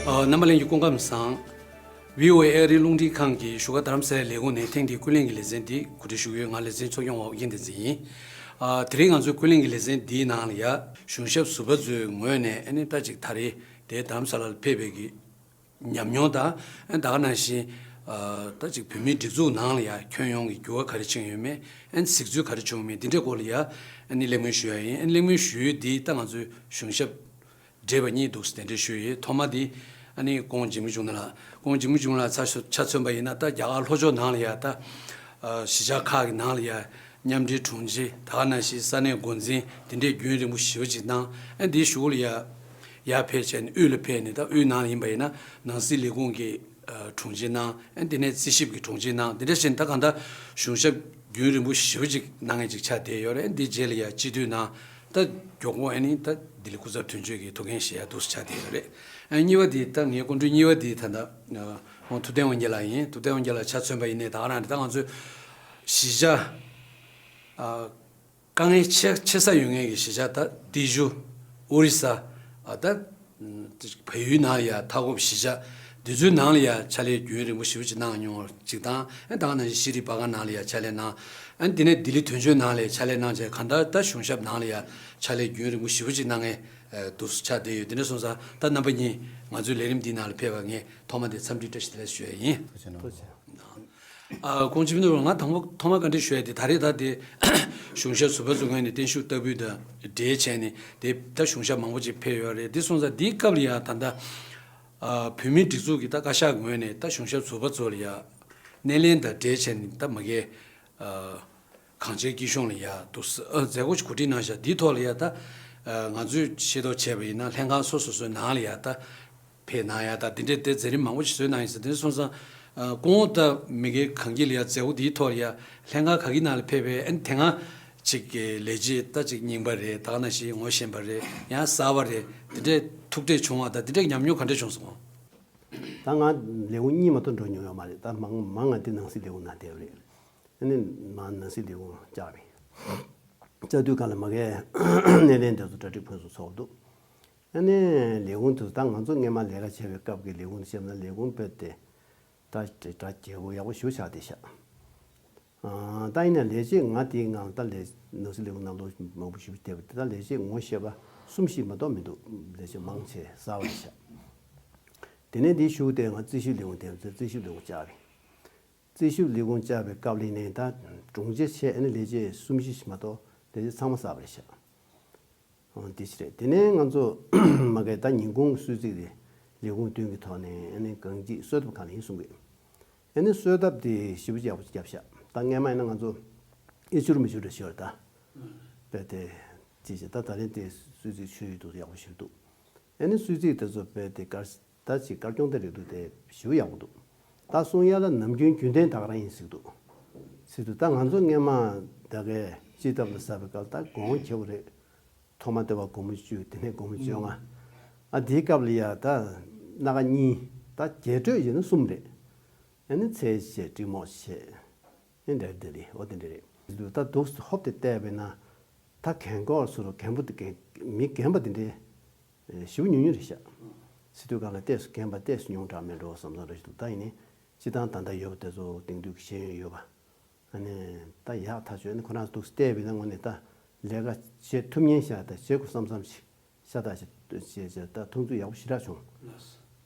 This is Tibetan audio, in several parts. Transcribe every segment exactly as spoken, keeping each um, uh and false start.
ཨ། རྣམ་པ་ལྷན་རྒྱས་སྐུ་ཁམས་བཟང་། བྷི་ཨོ་ཨེ་ཨ་རིའི་རླུང་འཕྲིན་ཁང་གི་བཞུགས་སྒར་རྡ་རམ་ས་ལའི་ལས་ཁུངས་ནས་ཐེངས་འདིའི་ཀུན་གླེང་གི་ལེ་ཚན་འདི་གོ་སྒྲིག་ཞུ་གི་ཡོད། ང་ལེ་ཚན་ཚོགས་སྐྱོང་བ་ཨོ་རྒྱན་བསྟན་འཛིན་ཡིན། ཨ། དེ་རིང་ང་ཚོའི་ཀུན་གླེང་གི་ལེ་ཚན་འདིའི་ནང་ལ་ཡ་གཞུང་ཞབས་ཟུར་པ་ཚོའི་ངོས་ནས་ཨ་ནི་ད་ཅིག་ད་རེས་དེ་རྡ་རམ་ས་ལར་ཕེབས་པའི་གི་ཉམས་མྱོང་དང་། ཨ། ད་ག་ནང་བཞིན། ཨ། ད་ཅིག་བོད་མིའི་སྒྲིག་འཛུགས་ནང་ལ་ཡ་ཁྱོན་ཡོངས་ཀྱི་འགྱུར་བ་ག་རེ་ཕྱིན་ཡོད་མེད། ཨ་ནི་གཟིགས་ཚུལ་ག་རེ་བྱུང་མེད། འདི་འདྲའི་སྐོར་ལ་ཡ་ཨ་ནི་གླེང་མོལ་ཞུ་ཡ་ཡིན། ཨ་ནི་གླེང་མོལ་ཞུ་ཡུལ་འདི་ད་ང་ཚོའི་གཞུང་ཞབས་བགྲེས་པ་གཉིས་འདུག་ཟེར་དེ་འདྲ་ཞུས་ཡོད། ཐོག་མ་དེ་ཨ་ནི་ཀོང་འཇིགས་མེད་འབྱུང་གནས་ལགས། ཀོང་འཇིགས་མེད་འབྱུང་གནས་ལགས་ཆ་ཆ་མཚོན་པ་ཡིན་ན། ད་རྒྱ་གར་ལྷོ་ཕྱོགས་ནང་ལ་ཡ་ད། ཨ། གཞིས་ཆགས་ཁག་གི་ནང་ལ་ཡ་མཉམ་འབྲེལ་དྲུང་ཆེ། ད་ག་ནང་བཞིན་ས་གནས་འགོ་འཛིན་དེ་འདྲའི་རྒྱུན་རིང་པོ་ཞེ་པོ་ཅིག་གནང་། ཨ། འདིའི་གཞུག་ལ་ཡ་ཡར་ཕེབས་བྱས་ནས་དབུས་ལ་ཕེབས་ནས། ད་དབུས་ནང་ཡིན་པ་ཡིན་ན་ནང་སྲིད་ལས་ཁུངས་ཀྱི་ཨ་དྲུང་ཆེ་གནང་། ཨ། དེ་ནས་རྩིས་ཞིབ་ཀྱི་དྲུང་ཆེ་གནང་། དེ་འདྲ་བྱས་ནས་ད་གང་ལྟར་གཞུང་ཞབས་རྒྱུན་རིང་པོ་ཞེ་པོ་ཅིག་གནང་མཁན་ཅིག་ཆགས་བསྡད་ཡོད་རེད། འདི་རྗེས་ལ་ཡ་སྤྱི་འཐུས་གནང་། ད་མགྱོགས་པོ་ཨ་ནི་ད་ལྡི་ལི་སྐུ་ཚབ་དོན་གཅོད་ཀྱི་ཐུགས་འགན་བཞེས་ཡ་འདུག་སེ་ཆགས་བསྡད་ཡོད་རེད། ཨ། གཉིས་པ་དེ་ད་ངའི་སྐུ་མགྲོན་གཉིས་པ་དེ་ད་ལྟ་ཨ་ཁོང་ཐུབ་བསྟན་དབང་རྒྱལ་ལགས་ཡིན། ཐུབ་བསྟན་དབང་རྒྱལ་ལགས་ཆ་མཚོན་པ་ཡིན་ནའི་ད་ག་རང་རེད། ད་ང་ཚོའི་གཞིས་ཆགས། ཨ། དཀའ་ངལ་ཆེ་ཆེ་ས་ཡོད་མཁན་གྱི་གཞིས་ཆགས། ད་ཏི་ཇུ། ཨོ་རི་ས། ཨ། ད་བལ་ཡུལ་ནང་ལ་ཡ་མཐའ་འཁོབ་གཞིས་ཆགས་འདི་ཚོའི་ནང་ལ་ཡ་ཕྱག་ལས་རྒྱུན་རིང་པོ་ཞེ་པོ་ཅིག་གནང་མྱོང་བ་ཅིག་དང་། ཨ། ད་ག་ནང་བཞིན་ཤེས་རིག་པར་ཁང་ནང་ལ་ཡ་ཕྱག་ལས་གནང་། ཨ། དེ་ནས་ལྡི་ལི་དོན་གཅོད་ནང་ལ་ཡ་ཕྱག་ལས་གནང་བྱས། གང་ལྟར་ད་གཞུང་ཞབས་ནང་ལ་ཡ་ཕྱག་ལས་རྒྱུན་རིང་པོ་ཞེ་པོ་ཅིག་གནང་མཁན་འདུག་སེ་ཆགས་བསྡད་ཡོད། དེ་འདྲ་སོང་ཙང་ད་རྣམ་པ་གཉིས་ང་ཚོའི་ལས་རིམ་འདིའི་ནང་ལ་ཕེབས་པར་ངས་ཐོག་མ་དེ་འཚམས་འདྲི་བཀྲ་ཤིས་བདེ་ལེགས་ཞུ་ཡ་ཡིན། ཐུགས་རྗེ་གནང་། ཐུགས་རྗེ་གནང་། ཨ། ཁོང་སྤྱི་མི་ནོར་ང་དང་པོ་ཐོག་མ་བཀའ་འདྲི་ཞུ་ཡ་དེ། ད་རེས་ད་དེ་གཞུང་ཞབས་ཟུར་པ་ཚོའི་ངོས་ནས་བརྟན་བཞུགས་བསྟར་འབུལ་དང་འབྲེལ་བྱས་ནས་དེ་ད་གཞུང་ཞབས་མང་པོ་ཅིག་ཕེབས་ཡོད་རེད། དེ་སོང་ཙང་འདིའི་སྐབས་ལ་ཡ་ད་ལྟ་ཨ་བོད་མིའི་སྒྲིག་འཛུགས་ཀྱི་ད་བཀའ་ཤག་ངོས་ནས་ད་གཞུང་ཞབས་ཟུར་པ་ཚོ་ལ་ཡ་སྣེ་ལེན་དང་འབྲེལ་བྱས་ནས་ད་མ་གི་ཨ་གངས་ཅན་སྐྱིད་གཤོངས་ལ་ཡ་འདུག་སེ་ཨ་མཛད་སྒོ་ཅིག་གོ་སྒྲིག་གནང་བཞག་འདིའི་ཐོག་ལ་ཡ་ད་ཨ་ང་ཚོས་ཤེས་རྟོགས་བྱས་པ་ཡིན་ན། ལྷན་ཁང་སོ་སོ་སོའི་ནང་ལ་ཡ་ད་ཕེབས་གནང་ཡ་ད་འདི་འདྲའི་དེ་མཛད་རིམ་མང་པོ་ཞིག་བཟོས་གནང་ཡིན་ཟེར། དེ་སོང་ཙང་ཨ་སྐུ་ངོ་ད་མ་གི་གངས་སྐྱིད་ལ་ཡ་མཛད་སྒོ་འདིའི་ཐོག་ལ་ཡ་ལྷན་ཁང་ག་གི་ནང་ལ་ཕེབས་པའི་ཨ་ནི་དེ་སྔ་ཅིག་གི་ལས་བྱེད་ད་ཅིག་རྙིང་པ་རེད། ད་ག་ནང་བཞིན་ངོ་ཤེས་པ་རེད། ཡང་གསར་པ་རེད། འདི་འདྲའི་ཐུག་འཕྲད་བྱུང་བ་དང་འདི་འདྲའི་ཉམས་མྱོང་ག་འདྲ་བྱུང་སོང་། ད་ང་ལས་ཁུངས་གཉིས་མ་གཏོགས་འགྲོ་མྱོང་ཡོད་མ་རེད། ད་མང་མང་ང་འདི་ནང་སྲིད་ལས་ཁུངས་ནང་བསྡད་པ་རེད། ཨ་ནི་མ་ནང་སྲིད་ལས་ཁུངས་བཅར་བས། བཅར་དུས་སྒང་ལ་མ་གིའི་སྣེ་ལེན་དེ་ཚོ་གྲ་སྒྲིག་ཕུན་སུམ་ཚོགས་འདུག་ཨ་ནི་ལས་ཁུངས་དེ་ཚོ་ད་ང་ཚོ་སྔས་མ་ལས་ཀ་བྱས་པའི་སྐབས་ཀྱི་ལས་ཁུངས་དང་བཤད་ན་ལས་ཁུངས་དཔེ་དེ་ད་གྲ་རྒྱས་པོ་ཡག་པོ་ཞེ་པོ་ཆགས་བསྡད་ཤག་ཨ་ད་ཡིན་ན་ལས་བྱེད་ང་དེའི་ནང་ད་ལས་ནང་སྲིད་ལས་ཁུངས་ནང་ལོ་མང་པོ་ཞིག་བསྡད་པ་དེ། ད་ལས་བྱེད་ངོ་ཤེས་པ་གསུམ་བཞི་མ་གཏོགས་མི་འདུག་ལས་བྱེད་མང་ཆེ་གསར་པ་རེད་ཤག་དེ་ནས་དེའི་གཞུག་དེ་ང་རྩིས་ཞིབ་ལས་ཁུངས་དེ་ཚོ་རྩིས་ཞིབ་ལས་ཁུངས་བཅར་བས། རྩིས་ཞིབ་ལས་ཁུངས་བཅར་བའི་སྐབས་ལ་ནས་ད་དྲུང་ཆེ་བྱས། ཨ་ནི་ལས་བྱེད་གསུམ་བཞི་ཞིག་མ་གཏོགས་ལས་བྱེད་ཚང་མ་གསར་པ་རེད་ཤག་འོ་དེ་ཅི་རེད། དེ་ནས་ང་ཚོ་མ་གིའི་ད་ཉིན་གུང་གསོལ་ཚིགས་དེ་ལས་ཁུངས་བདུན་གྱི་ཐོག་ནས་ཨ་ནི་གངས་སྐྱིད་གསོལ་ཐབ་ཁང་ལ་ཡིན་གསུང་གི། ཨ་ནི་གསོལ་ཐབ་དེ་ཞེ་པོ་ཅིག་ཡག་པོ་ཅིག་བརྒྱབ་ཤག་ད་སྔས་མ་ཡིན་ན་ང་ཚོ་ཨེ་ཆུར་མི་ཆུར་རེ་ཞོར་ད་དཔེ་དེ་ཅི་བྱེད། ད་ད་རེས་དེ་གསོལ་ཚིགས་ཆུ་ཡོད་འདུག་ཡག་པོ་ཞིག་འདུག་ཨ་ནི་གསོལ་ཚིགས་དེ་ཚོ་དཔེ་དེ་དཀར་ད་ཅིག་དཀར་སྐྱོང་དེ་རེད་འདུག་དེ་ཞེ་པོ་ཡག་པོ་འདུག་ད་གསུང་ཡ་ལ་ནམ་རྒྱུན་རྒྱུན་ལྡན་ད་ག་རང་ཡིན་ཟེར་གི་འདུག་ཟེར་དུས། ད་ང་ཚོ་སྔས་མ་ད་གའི་སྤྱི་ཐབ་ལ་ཟ་བའི་སྐབས་ད་དགོང་ཁྱེའུ་རེད། ཐོག་མ་ལྟེ་བ་སྒོར་མོ་བཅུ། དེ་ནས་སྒོར་མོ་བཅོ་ལྔ། ཨ་དེའི་སྐབས་ལ་ཡ་ད་སྣ་ཁ་གཉིས། ད་རྒྱས་སྤྲོས་བྱས་ན་གསུམ་རེད། ཨ་ནི་ཚལ་བྱས། འབྲི་མོག་བྱས། ཨ་འདྲ་འདི་རེད། འོ་དེ་འདྲ་རེད། ད་འདུག་ཧོབ་དེ་བལྟས་པས་ན་ད་གན་གོག་སུ་རུ་རྒན་པོ་དེ་རྒན་མི་རྒན་པ་དེ་འདྲའི་ཞེ་པོ་ཉུང་ཉུང་རེད་ཤག་ཟེར་དུས་སྒང་ལ་ཏོག་ཙམ་རྒན་པ་ཏོག་ཙམ་ཉུང་དྲགས་མེད་འགྲོ་བསམ་བསམ་འདྲ་ཞིག་འདུག་ད་ཡིན་ནའི་སྤྱི་བཏང་ད་ལྟ་ཡོད་པ་དེ་ཚོ་དེང་དུས་ཀྱི་ཤེས་ཡོན་ཡོད་པ། ཨ་ནི་ད་ཡག་ཐག་ཆོད། ཨ་ནི་ཁོ་རང་འདུག་བལྟས་པས་ན་དངོས་གནས་ད་ལས་ཀ་བྱེད་ཐུབ་མཁན་ཤག་ད་བྱེད་དགོས་བསམ་བསམ་ཞིག་ཤ་སྟག་ཞིག་བྱས་བྱས་ད་མཐོང་ཚུལ་ཡག་པོ་ཞེ་དྲག་བྱུང་། ལགས་སོ།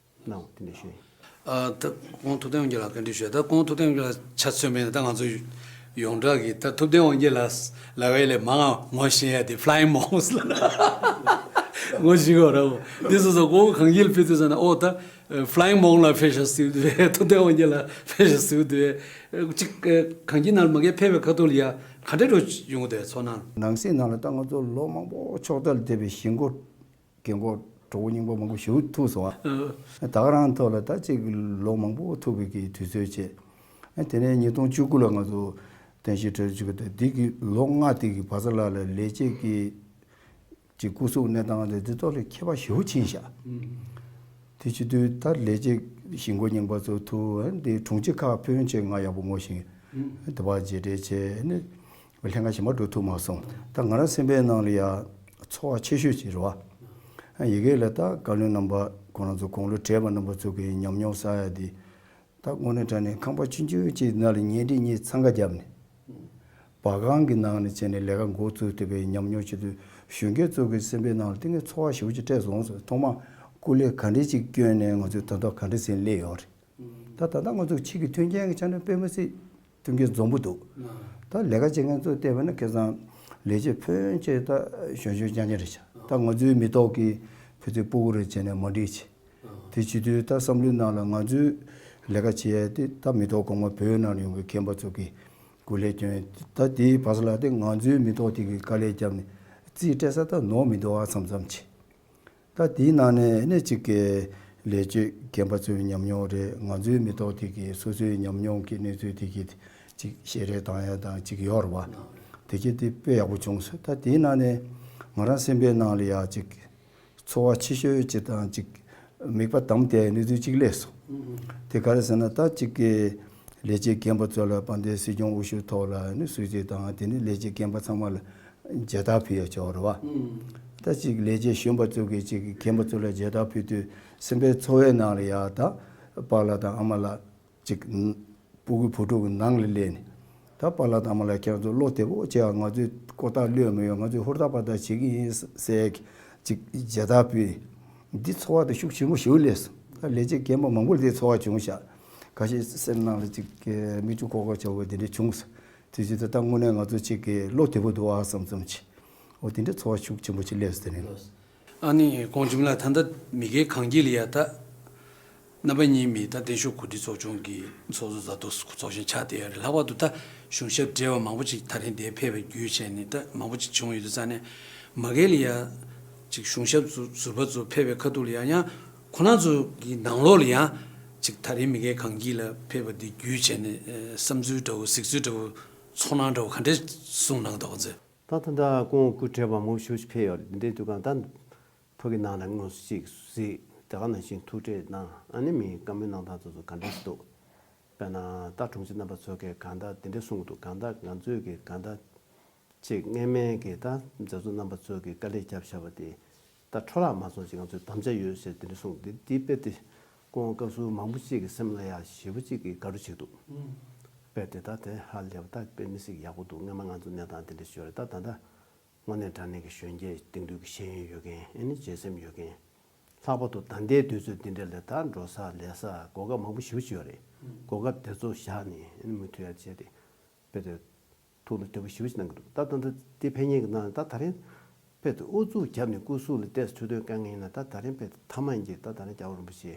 ལགས་འོང་། དེ་འདྲ་ཞུ་ཡིན། ཨ་ད་ཁོང་ཐུབ་བསྟན་དབང་རྒྱལ་ལགས་བཀའ་འདྲི་ཞུ་ཡ། ད་ཁོང་ཐུབ་བསྟན་དབང་རྒྱལ་ལགས་ཆ་མཚོན་པས་ན། ད་ང་ཚོ་ཡོངས་གྲགས་ཀྱི་ད་ཐུབ་བསྟན་དབང་རྒྱལ་ལགས་ལབ་ཡ་ལས་མང་ང་ངོ་ཤེས་ཡ་དེ་Flying Monks ལ་ངོ་ཤེས་གོ་ར། འོ་འདི་སོ་སོ་ཁོང་གངས་སྐྱིད་ལ་ཕེབས་དུས་ཙམ་ན། ཨོ་ད་Flying Monks ལ་ཕེབས་ཤག་ཟེར་དུས། ཐུབ་བསྟན་དབང་རྒྱལ་ལགས་ཕེབས་ཤག་ཟེར་དུས། ཅིག་གངས་སྐྱིད་ནང་ལ་མ་གིར་ཕེབས་པའི་ཁ་ཐུག་ལ་ཡ་ག་འདྲ་འདྲ་ཡོང་གི་འདུག་ཚོར་སྣང་། ནང་སྲིད་ནང་ལ་ད་ང་ཚོ་ལོ་མང་པོ་ཕྱོགས་མཐའ་ལ་བསྡད་པའི་གཞིས་འགོ་རྒན་གོག་གྲོགས་པོ་རྙིང་པ་མང་པོ་ཞིག་ཐུག་སོང་ཨ། ད་ག་རང་ཐོག་ལ་ད་ཅིག་ལོ་མང་པོ་ཐུག་པའི་གི་དུས་ཚོད་བྱས། དེ་ནས་ཉིས་སྟོང་བཅུ་དགུ་ལ་ང་ཚོ་རྟེན་གཞི་གྲ་སྒྲིག་བྱེད་དུས། འདི་གི་ལོ་ལྔ་དེ་གི་བར་ས་ལ་ལ་ལས་བྱེད་ཀྱི་ཅིག་སྐུ་གཟུགས་གནས་སྟངས་དེ་འདི་ཐོག་ལ་ཁྱད་པར་ཞེ་པོ་ཕྱིན་ཤག་དེ་བྱེད་དུས་ད་ལས་བྱེད་གཞིས་འགོ་རྙིང་པ་ཚོ་ཐུག་འདི་དྲུང་ཆེ་ཁག་ཕན་ཆེ་ང་ཡག་པོ་ངོ་ཤེས། དེ་བ་མཇལ་འཕྲད་བྱས་ནས་ལྷན་ཁང་གཞན་པ་འགྲོ་ཐུབ་མ་སོང་། ད་ང་རང་སེམས་པའི་ནང་ལ་ཡ་ཚོར་བ་ཆེ་ཤོས་ཅིག་རེད་བ། ཡ་གི་ལ་ད་བཀའ་བློན་རྣམ་པ་ ཁོ་རང་ཚོ་དགུང་ལོ་བགྲེས་པ་རྣམ་པ་ཚོ་གི་ཉམས་མྱོང་བསགས་ཡ་དེ། ད་དངོས་གནས་དྲང་གནས་ཁང་པ་ཆུང་ཆུང་ཅིག་ནང་ལ་ཉལ་ཁྲི་གཉིས་འཚང་ཁ་བརྒྱབ་ནས། བ་གང་གི་ནང་ནས་བྱས་ནས་ལས་ཀ་འགོ་བཙུགས་ཐུབ་པའི་ཉམས་མྱོང་བྱེད་དུས། གཞོན་སྐྱེས་ཚོ་གི་སེམས་པའི་ནང་ལ་དེ་ངས་ཚོར་བ་ཞེ་པོ་ཅིག་སྤྲད་སོང་ཟེར། ཐོག་མར་སྐུ་ལས་ག་འདྲས་ཅིག་བསྐྱོན་ནས་ང་ཚོས་ད་ལྟ་ག་འདྲས་ཟིན་སླེབས་ཡོད་རེད། ད་ད་ལྟ་ང་ཚོ་ཕྱི་གི་མཐུན་རྐྱེན་གྱི་ཆ་ནས་དཔེ་མི་སྲིད་མཐུན་རྐྱེན་འཛོམས་པོ་འདུག། ད་ལས་ཀ་བྱེད་མཁན་ཚོ་བལྟས་པ་ན་ཁ་སང་ལས་བྱེད་ཕོན་ཆེ་ད་གཞོན་གཞོན་རྐྱང་རྐྱང་རེད་ཤག། ད་ང་ཚོའི་མི་ཐོག་གི་ཕལ་ཆེར་སྤུ་གུ་རེ་བྱས་ནས་མ་འགྲིག་བྱས། དེ་བྱེད་དུས་ད་བསམ་བློའི་ནང་ལ་ང་ཚོའི་ལས་ཀ་བྱེད་ཡ་དེ་ད་མི་ཐོག་གོང་མ་བོད་ནང་ཡོང་གི་རྒན་པ་ཚོ་གི་སྐུ་ལས་བསྐྱོན། ད་དེའི་བར་ལ་དེ་ང་ཚོའི་མི་ཐོག་དེ་གི་དཀའ་ལས་བརྒྱབ་ནས་རྩིས་སྤྲད་ས་ད་ནོར་མི་འདུག་ཨ་བསམ་བསམ་བྱས། ད་དེའི་ནང་ནས་ནི་གཅིག་གི་ལས་བྱེད་རྒན་པ་ཚོའི་ཉམས་མྱོང་རེད། ང་ཚོའི་མི་ཐོག་དེ་གི་སོ་སོའི་ཉམས་མྱོང་གི་གནས་ཚུལ་དེ་གི་གཅིག་བཤད་རེས་བཏང་ཡ་དང་གཅིག་ཡོད་རེད་བ། དེ་གི་དེ་དཔེ་ཡག་པོ་བྱུང་སོང་། ད་དེའི་ནང་ནས་ང་རང་སེམས་པའི་ནང་ལ་ཡ་གཅིག་ཚོར་བ་ཆེ་ཤོས་ཅིག་དང་ཅིག་མིག་པ་བསྡམས་བསྡད་གནས་ཚུལ་ཅིག་སླེབས་སོང་། དེ་ག་རེ་ཟེར་ན། ད་ཅིག་གི་ལས་བྱེད་རྒན་པ་ཚོ་ལ་དཔལ་ལྡན་སྲིད་སྐྱོང་དབུ་བཞུགས་ཐོག་ལ་ནི་གསོལ་ཚིགས་དང་། དེ་ནི་ལས་བྱེད་རྒན་པ་ཚང་མ་ལ་མཇལ་དར་ཕུལ་ཡ་ཆོག་རེད་བ། ད་ཅིག་ལས་བྱེད་གཞོན་པ་ཚོ་གིས་ཅིག་རྒན་པ་ཚོ་ལ་མཇལ་དར་ཕུལ་དུས་སེམས་པའི་ཚོར་བའི་ནང་ལ་ཡ་ད་པཱ་ལགས་དང་ཨ་མ་ལགས། ཅིག་སྤུ་གུ་བུ་ཕྲུག་གི་ནང་ལ་སླེབས་ནས། ད་པཱ་ལགས་དང་ཨ་མ་ལགས་ཁྱེད་ཚོ་བློ་བདེ་པོ་བྱས། ང་ཚོས་ལྐོག་ལྟ་གློད་མི་ཡོང་། ང་ཚོས་ཧུར་ཐག་པ་ཐག་བྱེད་ཀྱི་ཡིན་ཟེར་ཅིག་མཇལ་དར་ཕུལ། འདི་ཚོར་བ་དེ་ཤུགས་ཆེན་པོ་ཞིག་སླེབས་སོང་། ད་ལས་བྱེད་རྒན་པ་མང་པོ་ལ་དེ་ཚོར་བ་བྱུང་ཤག། ཁ་ཤས་སེམས་ནང་ལ་ཅིག་མིག་ཆུ་ཁོག་ཁོག་བྱ་བ་དེ་འདྲ་བྱུང་སོང་། དེ་བྱེད་དུས་ད་དངོས་གནས་ང་ཚོ་ཅིག་གི་བློ་བདེ་པོ་འདུག་ཨ་བསམ་བསམ་བྱས། འོ་དེ་འདྲ་ཚོར་བ་ཤུགས་ཆེན་པོ་ཅིག་སླེབས་སོང་དེ་ནས། ཨ་ནི་ཁོང་འཇིམ་ལགས། ད་ལྟ་མི་སྒེར་གང་གི་ལ་ཡ་ད་རྣམ་པ་གཉིས་མི་ད་བརྟན་བཞུགས་གོ་སྒྲིག་ཚོགས་ཆུང་གི་ཚོགས་གཙོ་མཛད་དུ་ཚོགས་ཆེན་ཆགས་བསྡད་ཡོད་རེད། ལྷག་པར་དུ་ད་གཞུང་ཞབས་བགྲེས་པ་མང་པོ་ཅིག་ད་རིང་འདིར་ཕེབས་པ་བརྒྱུད་བྱས་ནས་ད་མང་པོ་ཅིག་བྱུང་ཡོད་དུས་ཙང་ནས། མ་སྒེར་ལ་ཡ་ཅིག་གཞུང་ཞབས་ཟུར་ཟུར་པ་ཚོ་ཕེབས་པའི་ཁ་ཐུག་ལ་ཡ་ཡང་ཁོ་རང་ཚོ་གི་ནང་ལོགས་ལ་ཡང་ཅིག་ད་རིང་མི་སྒེར་གང་གི་ལ་ཕེབས་པ་འདི་བརྒྱུད་བྱས་ནས་ཨ་བསམ་ཚུལ་འདྲ་བོ་གཟིགས་ཚུལ་འདྲ་བོ་ཚོར་སྣང་འདྲ་བོ་ག་འདྲས་གསུངས་གནང་འདུག་ག་ཚོས། ད་ད་ལྟ་སྐུ་ངོ་སྐུ་བགྲེས་པ་མང་པོ་ཞེ་པོ་ཞིག་ཕེབས་ཡོད་རེད། འདི་འདྲའི་དུས་གང་ད་ཕ་གི་ནང་ལ་དངོས་སུ་ཅིག་གཟིགས། དེ་ག་ནང་བཞིན་ཐུག་འཕྲད་གནང་། ཨ་ནི་མི་བཀའ་མོལ་གནང་སྟངས་ཚོ་ཚོ་ག་འདྲས་འདུག། དཔེར་ན་ད་དྲུང་ཆེ་རྣམ་པ་ཚོ་གིས་གང་ལྟར་འདི་འདྲས་གསུང་གི་འདུག། གང་ལྟར་ང་ཚོས་ཀྱི་གང་ལྟར་ཅིག་སྔོན་མའི་གི་ད་མཛད་གཙོ་རྣམ་པ་ཚོ་གིས་དཀའ་ལས་བརྒྱབ་བཞག་པ་དེ་ད་འཕྲོ་བརླག་མ་སོང་ཞིག་ང་ཚོས་དམ་བཅའ་ཡོད་ཟེར་དེ་འདྲས་གསུངས། འདི་འདི་དཔེ་དེ་སྐུ་ངོ་བཀའ་ཟུར་མང་པོ་ཅིག་གི་སེམས་ལ་ཡ་ཞེ་པོ་ཅིག་གི་དགའ་སྤྲོ་ཅིག་འདུག། དཔེ་དེ་ད་དེ་ཧ་ལས་པ་ད་དཔེ་མི་སྲིད་ཡག་པོ་འདུག། སྔོན་མ་ང་ཚོ་གནས་སྟངས་དེ་འདྲ་ཞིག་ཡོད་རེད། ད་ད་ལྟ་དངོས་གནས་དྲང་གནས་ཀྱི་གཞོན་སྐྱེས་དེང་དུས་ཀྱི་ཤེས་ཡོན་ཡོད་མཁན། ཨ་ནི་བརྗེད་སེམས་ཡོད་མཁན། ལྷག་པར་དུ་ད་ལྟའི་དུས་ཚོད་འདི་འདྲ་ལ་ད་འགྲོ་ས་ལས་ས་གོ་སྐབས་མང་པོ་ཞེ་པོ་ཅིག་ཡོད་རེད། གོ་སྐབས་དེ་ཚོ་བཞག་ནས་ཨ་ནི་མུ་མཐུད་ཡར་བྱས་ཏེ་དཔེ་དེ་ཐུགས་ལ་འདོད་པ་ཞེ་པོ་ཅིག་གནང་གི་འདུག། ད་ད་ལྟ་དེ་ཕན་ཡོན་གྱི་ནང་ད་ད་རིང་དཔེ་དེ་ཨུ་ཚུགས་བརྒྱབ་ནས་སྐུ་གཟུགས་ལ་ཏོག་ཙམ་འཕྲོད་བསྟེན་དཀའ་ངལ་ཡིན་ན། ད་ད་རིང་དཔེ་དེ་མཐའ་མ་ཡིན་གྱི་ད་ད་རིང་རྒྱལ་བ་རིན་པོ་ཆེ་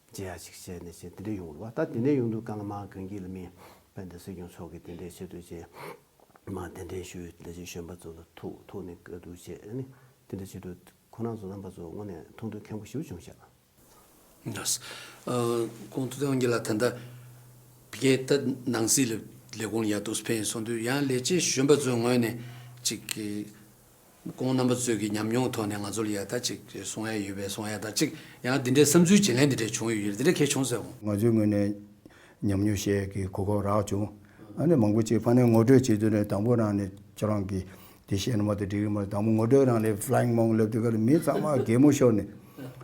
མཇལ་ཡ་ཞིག་བྱས་ནས་བྱས་དེ་འདྲ་ཡོང་གི་རེད་བ། ད་དེ་འདྲ་ཡོང་དུས་གང་ལ་མ་གང་གི་ལ་མི་དཔལ་ལྡན་སྲིད་སྐྱོང་མཆོག་གིས་དེ་འདྲའི་ཆེད་དུ་བྱས་མ་གདན་འདྲེན་ཞུས། ལས་བྱེད་གཞོན་པ་ཚོ་ལ་ཐུག་ཐུག་ནས་བཀའ་བསྡུར་བྱས། ཨ་ནི་དེ་འདྲ་བྱེད་དུས་ཁོ་རང་ཚོ་རྣམ་པ་ཚོ་དངོས་གནས་མཐོང་ཐོས་མཁན་པོ་ཞེ་པོ་བྱུང་ཤག། ཡེས། ཨ། ཁོང་ཐུབ་བསྟན་དབང་རྒྱལ་ལགས། ད་ལྟ་ཕ་གིའི་ད་ནང་སྲིད་ལ་ལས་ཁུངས་ལ་ཡར་འདུག་སེ་ཕེབས་ཡིན་གསུངས་དུས། ཡང་ལས་བྱེད་གཞོན་པ་ཚོའི་ངོས་ནས་ཅིག་གི་ཁོང་རྣམ་པ་ཚོའི་གི་ཉམས་མྱོང་ཐོག་ནས་ང་ཚོ་ལ་ཡ་ད་ཅིག་གསུང་ཡ་ཡོད་པས་གསུང་ཡ་དང་། ཅིག་ཡང་འདི་འདྲའི་བསམ་ཚུལ་བརྗེ་ལེན་འདི་འདྲ་བྱུང་ཡོད་ཡོད། འདི་འདྲ་གལ་བྱུང་ཟེར་གོ། ང་ཚོའི་ངོས་ནས་ཉམས་མྱོང་བཤད་ཀྱི་གོ་སྐབས་རག་བྱུང་། ཨ་ནི་མང་པོ་ཅིག་ཕ་ནས་ངོ་སྤྲོད་བྱེད་དུས་ནས་དང་པོ་རང་ནས་ཁྱེད་རང་གིས་དེ་བཤད་ན་མ་གཏོགས་འགྲིག་གི་མ་རེད། དང་པོ་ངོ་སྤྲོད་རང་ལ་flying monk ལབ་དུས་ཀ་ལ་མི་ཚང་མ་གད་མོ་ཤོར་ནས།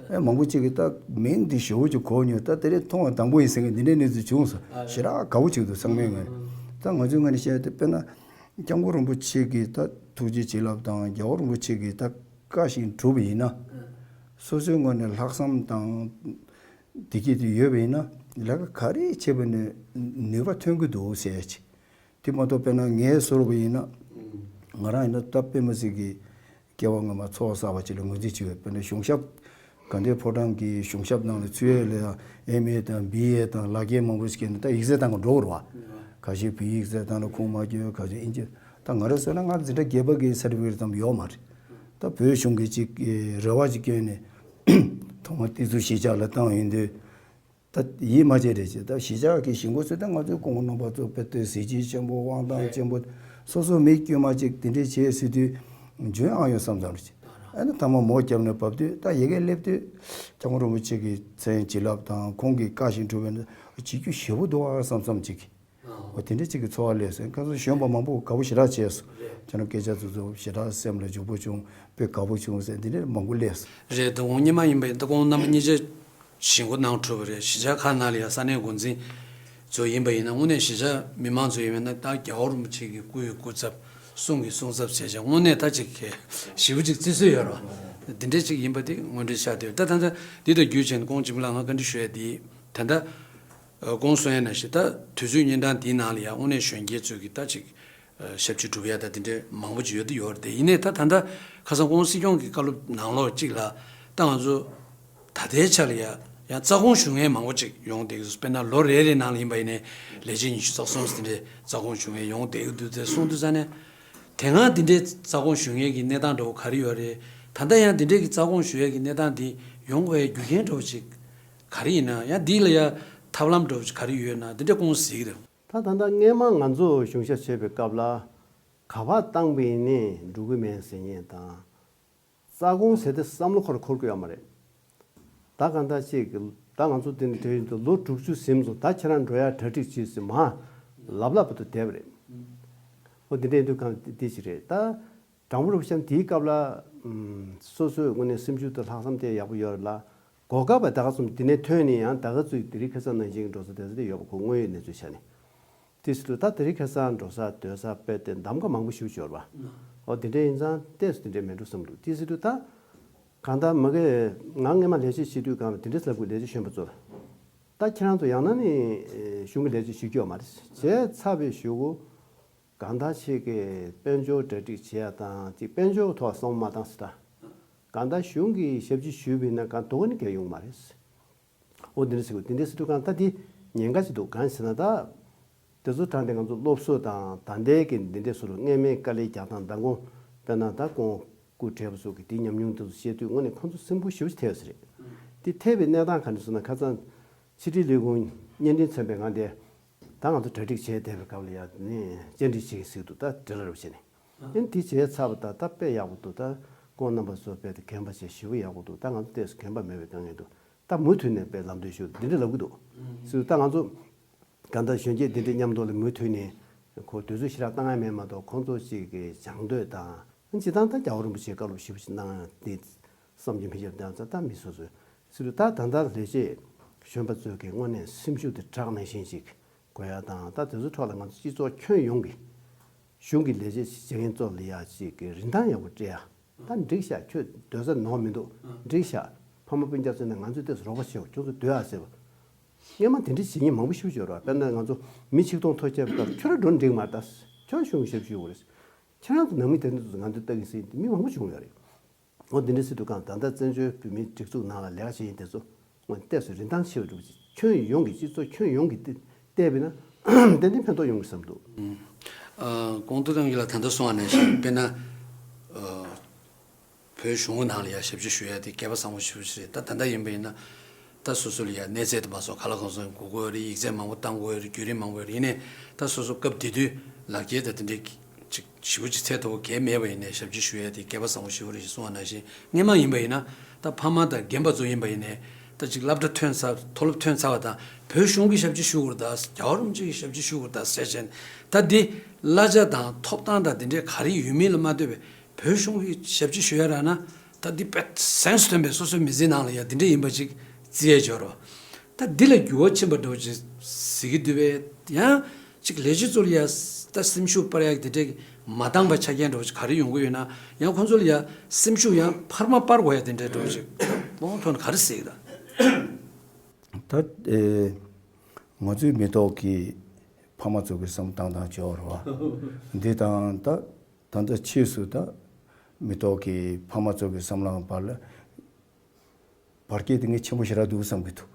ཨེ་མང་པོ་ཅིག་གིས་ད་མིང་འདི་ཞེ་པོ་ཅིག་གོ་མྱོང་། ད་དེ་རིང་མཐོང་བ་དང་པོ་ཡིན་ཟེར་མཁན་འདི་འདྲའི་གནས་ཚུལ་བྱུང་སོང་། ཞེ་དྲག་དགའ་པོ་ཅིག་འདུག། ཚང་མའི་ངོས་ནས། ད་ང་ཚོའི་ངོས་ནས་བཤད་དེ་དཔེར་ན་སྐྱབས་མགོན་རིན་པོ་ཆེ་གི་ད་ཐུགས་རྗེ་བྱིན་རླབས་དང་རྒྱལ་བ་རིན་པོ་ཆེ་གི་ད་བཀའ་བཞིན་སྒྲུབ་པ་ཡིན་ན། སོ་སོའི་ངོས་ནས་ལྷག་བསམ་དང་བདེ་སྐྱིད་དེ་ཡོད་པ་ཡིན་ན། ལས་ཀ་ག་རེ་བྱེད་པ་ནས་ནུས་པ་ཐོན་གྱི་འདུག་ཟེར་ཅིག། དེ་མ་གཏོགས་དཔེར་ན་ངའི་བཟོ་འདྲ་ཡིན་ན། ང་རང་ཡིན་ན་ད་དཔེ་མི་སྲིད་ཀྱི་སྐྱེ་བ་སྔོན་མ་ཚོགས་བསགས་པ་ཅིག་ལ་ངོས་འཛིན་བྱེད་པས། དཔེར་ན་གཞུང་ཞབས་དགའ་ལྡན་ཕོ་བྲང་གི་གཞུང་ཞབས་ནང་ལ་ཚུད་ཡས་ལ་ཡང་ཨེམ་ཨེ་དང་བི་ཨེ་དང་ལག་འཁྱེར་མང་པོ་ཞིག་བསྐྱལ་ནས་ད་ཡིག་ཚད་བཏང་གི་འགྲོ་གི་རེད་བ། ཁ་ཤས་བོད་ཡིག་ཚད་བཏང་ན་ཁུངས་མ་འཁྱོལ། ཁ་ཤས་དབྱིན་ཇི། ད་ང་རང་བཟོས་ན་ང་འཛིན་གྲྭ་བརྒྱད་པ་གི་certificate ཙམ་ཡོད་མ་རེད། ད་བོད་གཞུང་གིས་ཅིག་རེ་བ་ཅིག་བསྐྱོན་ནས་ཐོག་མར་དེ་ཚོ་གཞིས་ཆགས་ལ་བཏང་ཡོང་དུས། ད་ཡིད་མ་ཆེས་རེད་ཅེས། ད་གཞིས་ཆགས་ཀྱི་གཞིས་འགོ་ཚུད་ད་ང་ཚོའི་སྐུ་ངོ་རྣམ་པ་ཚོ་དཔེ་དེ་གཟི་བརྗིད་ཆེན་པོ། དབང་ཐང་ཆེན་པོ། སོ་སོ་མི་དཀྱུས་མ་ཅིག་དེ་འདྲས་བྱས་ཟེར་དུས་འཇོན་ཨང་ཡོད་བསམ་བསམ་རེད་ཅེས། ཨ་ནི་ཐ་མ་མོ་བརྒྱབ་ནས་བབས་དུས། ད་ཡ་གིར་སླེབས་དུས་སྐྱབས་མགོན་རིན་པོ་ཆེ་གི་མཚན་བྱིན་རླབས་དང་ཁོང་གི་བཀའ་བཞིན་སྒྲུབ་པའི་བྱེད་རྒྱུ་ཞེ་པོ་འདུག་ཨ་བསམ་བསམ་ཅིག། འོ་དེ་འདྲ་ཅིག་གི་ཚོར་བ་སླེབས་སོང་། ཁ་སང་གཞོན་པ་མང་པོ་དགའ་པོ་ཞེ་དྲག་བྱས་སོང་། ཁྱེད་རང་སྐད་ཆ་ཚོ་ཚོ་ཞེ་དྲག་སེམས་ལ་འཇུག་པོ་བྱུང་། དཔེ་དགའ་པོ་བྱུང་ཟེར་འདི་འདྲ་མང་པོ་སླེབས་སོང་། རེད། ད་དགོང་སྙེ་མ་ཡིན་པ་ཡིན། ད་དགོང་རྣམ་པ་གཉིས་ཆ་ཞིང་སྒོ་ནང་འཁྲུག་པ་རེད། གཞིས་ཆགས་ཁག་ནང་ལ་ཡང་ས་གནས་འགོ་འཛིན་ཚོ་ཡིན་པ་ཡིན་ན། དངོས་གནས་གཞིས་ཆགས་མི་མང་ཚོ་ཡིན་པ་ན། ད་རྒྱལ་བ་རིན་པོ་ཆེ་གི་སྐུ་ཡི་སྐུ་ཚབ། གསུང་གི་གསུང་ཚབ་བྱས་བྱས། དངོས་གནས་ད་ཅིག་གི་ཞེ་པོ་ཅིག་བརྩི་སྲོལ་ཡོད་རེད་བ། འདི་འདྲ་ཅིག་ཡིན་པ་དེ་དངོས་འབྲེལ་ཆགས་བསྡད་ཡོད། ད་ད་ལྟ་འདི་དང་བརྒྱུད་བྱས་ནས་ཁོང་འཇིགས་མེད་ལགས་ང་བཀའ་འདྲི་ཞུ་ཡ་དེ། ད་ལྟ་ཁོང་གསུང་ཡ་ནང་བཞིན་ད་དུས་ཚོད་གཉན་འཕྲང་འདིའི་ནང་ལ་ཡང་དངོས་གནས་གཞོན་སྐྱེས་ཚོས་ཀྱི་ད་ཅིག་ཞབས་ཕྱི་སྒྲུབ་ཡ་ད་དེ་འདྲའི་མང་པོ་ཅིག་ཡོད་དུ་ཡོད་རེད་དེ། ཡིན་ནའི་ད་ད་ལྟ་ཁ་སང་ཁོང་སྲིད་སྐྱོང་གི་བཀའ་སློབ་ནང་ལོགས་གཅིག་ལ། ད་ང་ཚོ་ད་ལྟའི་ཆ་ལ་ཡ་ཡང་རྩ་དགོངས་ཞུ་མཁན་མང་པོ་ཅིག་ཡོང་བསྡད་ཀྱི་འདུག་དཔེར་ན་ལོ་རེ་རེ་ནང་ལ་ཡིན་པ་ཡིན་ནའི་ལས་བྱེད་ཉི་ཤུ་རྩ་གསུམ་དེ་འདྲའི་རྩ་དགོངས་ཞུ་མཁན་ཡོང་བསྡད་ཀྱི་འདུག་དེ་གསུངས་དུས་ཙ་ནས། དེ་སྔ་དེ་འདྲའི་རྩ་དགོངས་ཞུ་མཁན་གྱི་གནས་སྟངས་འདྲ་བོ་ག་རེ་ཡོད་རེད། ད་ལྟ་ཡང་དེ་འདྲའི་གི་རྩ་དགོངས་ཞུ་ཡས་ཀྱི་གནས་སྟངས་དེ་ཡོང་དགོས་ཡའི་རྒྱུ་རྐྱེན་འདྲ་བོ་ཅིག་ག་རེ་ཡིན་ན། ཡང་འདི་ལ་ཡ་ཐབས་ལམ་འདྲ་བོ་ཅིག་ག་རེ་ཡོད་ན། དེ་འདྲ་ཁོང་གཟིགས་རེད། ད་ད་ལྟ་སྔས་མ་ང་ཚོ་གཞུང་ཞབས་བྱས་པའི་སྐབས་ལ། ག་པར་བཏང་པ་ཡིན་ནའི་འགྲོ་གི་མེད་ཟེར་མཁན་དང་། རྩ་དགོངས་ཟེར་དེ་བསམ་བློ་ཁོ་ར་འཁོར་གི་ཡོད་མ་རེད། ད་གང་ལྟར་ཅིག་གི་ད་ང་ཚོ་དེ་འདྲ་དེ་བཞིན་དུ་ལོ་དྲུག་ཅུ་ཟིན་སོང་། ད་ཁྱེད་རང་འགྲོ་ཡ་གྲ་སྒྲིག་བྱེད་ཟེར་མ་ལབ་ལབ་བར་དུ་བསྡད་པ་རེད། འོ་དེ་འདྲ་ཡིན་དུས་གང་དེ་ཅིག་རེད། ད་དྲང་པོ་རུ་བཤད་ན་དེའི་སྐབས་ལ་ཨམ་སོ་སོའི་ངོས་ནས་སེམས་ཤུགས་དང་ལྷག་བསམ་དེ་ཡག་པོ་ཡོད་རེད་ལ། གོ་སྐབས་པ་ད་ག་ཙམ་དེ་ནས་ཐོན་ནས་ཡང་ད་ག་ཚོད་དེ་རིང་ཁ་སང་ནང་བཞིན་གྱི་འགྲོ་ས་དེ་ཚོ་དེ་ཡོད་པ་ཁོ་དངོས་ཡོད་གནས་ཚུལ་ཆ་ནས། དེ་ཟེར་དུས་ད་དེ་རིང་ཁ་སང་འགྲོ་ས་སྡོད་ས་དཔེ་དེ་གདམ་ག་མང་པོ་ཞིག་ཡོད་རེད་པ། འོ་དེ་འདྲ་ཡིན་ཙང་ཏོག་ཙམ་དེ་འདྲ་མེད་འགྲོ་བསམ་འདུག་དེ་ཟེར་དུས་ད་གང་ལྟར་མ་གི་ང་སྔས་མ་ལས་བྱེད་བྱེད་དུས་གང་ལ་དེ་འདྲ་ཟེར་དགོས། ལས་བྱེད་གཞོན་པ་ཚོ་ལ། ད་ཁྱེད་རང་ཚོ་ཡང་ན་ནི་གཞུང་གི་ལས་བྱེད་ཞུ་རྒྱུ་ཡོད་མ་རེད། བྱས་ཚར་བའི་གཞུག་གུ་གང་ལྟར་ཆེད་ཀྱི་དཔལ་འབྱོར་གྲ་སྒྲིག་བྱེད་ཡ་དང་ཅིག་དཔལ་འབྱོར་ཐོག་བསམ་བློ་མ་བཏང་ཟེར། ད་གང་ལྟར་གཞུང་གི་ཞབས་ཕྱི་ཞུས་པ་ཡིན་ན་གང་དོ་ག་ནི་གལ་ཡོང་མ་རེད། འོ་འདི་འདྲ་ཟེར་དགོས། འདི་འདྲ་ཟེར་དུས་གང་ལྟར་འདི་ཉེན་ཁ་ཅིག་འདུག་གང་ཟེར་ན་ད། དེ་ཚོ་དྲངས་ཏེ་ང་ཚོ་སློབ་གསོ་དང་ད་ལྟའི་གི་འདི་འདྲའི་སོ་སོ་སྔས་མའི་དཀའ་ལས་རྒྱག་སྟངས་མདང་དགོང་དཔེར་ན་ད་ཁོང་སྐུ་བགྲེས་པ་ཚོ་གི་དེའི་ཉམས་མྱོང་དེ་ཚོ་བཤད་དུས་དངོས་གནས་ཁོང་ཚོ་སེམས་ཁུར་ཞེ་པོ་ཅིག་ཐེབས་ས་རེད། དེ་ཐེབས་པའི་གནས་སྟངས་ག་འདྲ་ཟེར་ན། ཁ་སང་ཕྱི་དྲིལ་ལས་ཁུངས་བརྙན་འཕྲིན་ཚན་པའི་ངང་དེ་ད་ང་ཚོ་གྲ་སྒྲིག་བྱས་བསྡད་པའི་སྐབས་ལ་ཡ་ནས་བཅར་འདྲི་བྱེད་ཀྱི་ཟིག་འདུག་ད་འདྲི་ལ་རོགས་བྱས་ནས། ཨ་ནི་དེ་བྱས་ཚར་བ་ད་ད་དཔེ་ཡག་པོ་འདུག་ད་ཁོང་རྣམ་པ་ཚོ་དཔེ་དེ་རྒན་པ་བྱས་ཞེ་པོ་ཡག་པོ་འདུག་ད་ང་ཚོ་ཏོག་ཙམ་རྒན་པ་མེད་པའི་དཀའ་ངལ་འདུག་ད་མུ་མཐུད་ནས་དཔེ་ལམ་སྟོན་ཞུ་འདི་འདྲ་ལབ་གི་འདུག་ཟེར་དུས་ད་ང་ཚོ་གང་ལྟར་གཞོན་སྐྱེས་འདི་འདྲའི་མཉམ་དུ་ལ་མུ་མཐུད་ནས་ཁོ་དུས་ཚོད་ཞེ་དྲག་བཏང་ཡ་མེད་མ་གཏོགས་ཁོང་ཚོ་གཅིག་གི་སྦྱང་འདོད་དང་། སྤྱིར་བཏང་ད་རྒྱལ་བ་རིན་པོ་ཆེའི་བཀའ་སློབ་ཞེ་པོ་ཅིག་གནང་ཡ་དེ་བསམ་གྱིས་མི་ཁྱབ་དང་། ད་མི་སོ་སོའི་ཟེར་དུས་ད་ད་ལྟ་ལས་བྱེད་གཞོན་པ་ཚོས་ཀྱི་དངོས་གནས་སེམས་ཤུགས་དེ་དྲག་ནང་བཞིན་ཅིག་དགོས་ཡ་དང་། ད་དེ་ཚོའི་ཐོག་ལ་ང་ཚོ་སྤྱི་ཚོགས་ཁྱོན་ཡོངས་ཀྱི་གཞུང་གི་ལས་བྱེད་བྱེད་མཁན་ཚོ་ལ་ཡ་ཅིག་གི་རིན་ཐང་ཡག་པོ་སྤྲད་ཡ། ད་འགྲིག་ཤག་ཁྱོད་སྡོད་ས་ནོར་མི་འདུག་འགྲིག་ཤག་ཕ་མ་སྤུན་ཀྱག་ཚོས་ནས་ང་ཚོས་ཏོག་ཙམ་རོགས་པ་བྱེད། ཁྱོད་ཚོ་སྡོད་ཨ་ཟེར་བ། སྔས་མ་དེ་འདྲ་བྱེད་མཁན་མང་པོ་ཞིག་ཡོད་རེད་བ། དཔེར་ན་ང་ཚོ་མི་ཆིག་སྟོང་ཐོ་བཀོད་པའི་སྐབས་ཁྱོད་རང་འགྲོ་འགྲིག་མ་རེད། ད་ཁྱོད་གཞུང་ཞབས་ཞུ་དགོས་རེད། ཁྱེད་རང་ཚོ་ནང་མི་དེ་འདྲ་ཚོ་ང་ཚོས་ལྟ་གི་ཟེར་མི་མང་པོ་བྱུང་ཡོད་རེད། འོ་འདི་འདྲ་ཟེར་དུས་གང་ད་ལྟ་བཙན་བྱོལ་བོད་མིའི་སྒྲིག་འཛུགས་ནང་ལ་ལས་ཀ་བྱེད་མཁན་དེ་ཚོ་འོ་ཏོག་ཙམ་རིན་ཐང་ཆེ་བ་འགྲུབ་ཅིག་ཁྱོན་ཡོངས་ཀྱི་སྤྱི་ཚོགས་ཁྱོན་ཡོངས་ཀྱི་བལྟས་པས་ན་ཏན་ཏན་ཕན་ཐོགས་ཡོང་གི་བསམ་འདུག་ཨ། གོང་དུ་རང་གིས་ལ་ད་ལྟ་གསུངས་པ་ནང་བཞིན་དཔེར་ན་ཨ། བོད་གཞུང་གི་ནང་ལ་ཡ་ཞབས་ཕྱི་ཞུ་ཡ་དེ་སྐལ་པ་བཟང་པོ་ཞེ་པོ་ཅིག་རེད། ད་ད་ལྟ་ཡིན་པ་ཡིན་ན་ད་སོ་སོ་ལ་ཡ་གནས་ཚད་དུ་མ་སོང་ག་ལ་གང་སོང་དགོས་ཀྱི་ཡོད་རེད། ཡིག་ཚད་མང་པོ་བཏང་དགོས་ཀྱི་ཡོད་རེད། བརྒྱུད་རིམ་མང་པོ་ཡོད་རེད། ཡིན་ནའི་ད་སོ་སོ་སྐབས་དེ་དུས་ལག་འཁྱེར་དང་དེ་འདྲའི་ཅིག་ཞེ་པོ་ཅིག་ཚད་མཐོ་པོ་གང་ཡང་མེད་པ་ཡིན་ནའི་ཞབས་ཕྱི་ཞུ་ཡ་དེ་སྐལ་པ་བཟང་པོ་ཞེ་པོ་རེད་ཅེས་གསུངས་པ་ནང་བཞིན། སྔས་མ་ཡིན་པ་ཡིན་ན་ད་ཕ་མ་དང་རྒན་པ་ཚོ་ཡིན་པ་ཡིན་ནའི་ད་ཅིག་སློབ་གྲྭ་ཐོན་ཚར། མཐོ་སློབ་ཐོན་ཚར་བ་དང་བོད་གཞུང་གི་ཞབས་ཕྱི་ཞུ་དགོས་རེད། ད་རྒྱལ་བ་རིན་པོ་ཆེ་གི་ཞབས་ཕྱི་ཞུ་དགོས་རེད་ད་ཟེར་བྱས་ནས། ད་འདི་གླ་ཆ་དང་ཐོབ་ཐང་དང་དེ་འདྲའི་ག་རེ་ཡོད་མེད་ལ་མ་ལྟོས་པའི་བོད་གཞུང་གི་ཞབས་ཕྱི་ཞུ་ཡ་རག་ན་ད་འདི་དཔེ་གཟེངས་སུ་ཐོན་པའི་སོ་སོའི་མི་ཚེའི་ནང་ལ་ཡ་འདི་འདྲ་ཡིན་པ་ཅིག་བརྩི་ཡ་འབྱོར་བ། ད་འདི་ལ་འགྱུར་བ་ཕྱིན་པ་འདྲ་བོ་ཅིག་གཟིགས་ཀྱི་འདུག་པས། ཡང་ཅིག་ལས་བྱེད་ཚོ་ལ་ཡ་ད་སེམས་ཤུགས་སྤར་ཡ་དེ་འདྲའི་མ་འདང་པ་ཆ་རྐྱེན་འདྲ་བོ་ཅིག་ག་རེ་ཡོང་གི་ཡོད་ན། ཡང་ཁོང་ཚོ་ལ་ཡ་སེམས་ཤུགས་ཡང་འཕར་མ་སྤར་དགོས་ཡ་དེ་འདྲའི་འདྲ་བོ་ཅིག་དབང་ཐོག་ནས་ག་རེ་གཟིགས་ད། ད་ཨེ། ང་ཚོའི་མི་ཐོག་གི་ཕ་མ་ཚོ་གི་བསམ་བཏང་སྟངས་བྱོས་ར་བ། འདི་དང་ད་ད་ལྟ་ཕྱིས་སུ་ད་མི་ཐོག་གི་ཕ་མ་ཚོ་གི་བསམ་བློའི་བར་ལ་བར་ཁྱད་དེ་ངས་ཆེན་པོ་ཞེ་དྲག་འདུག་བསམ་གི་འདུག་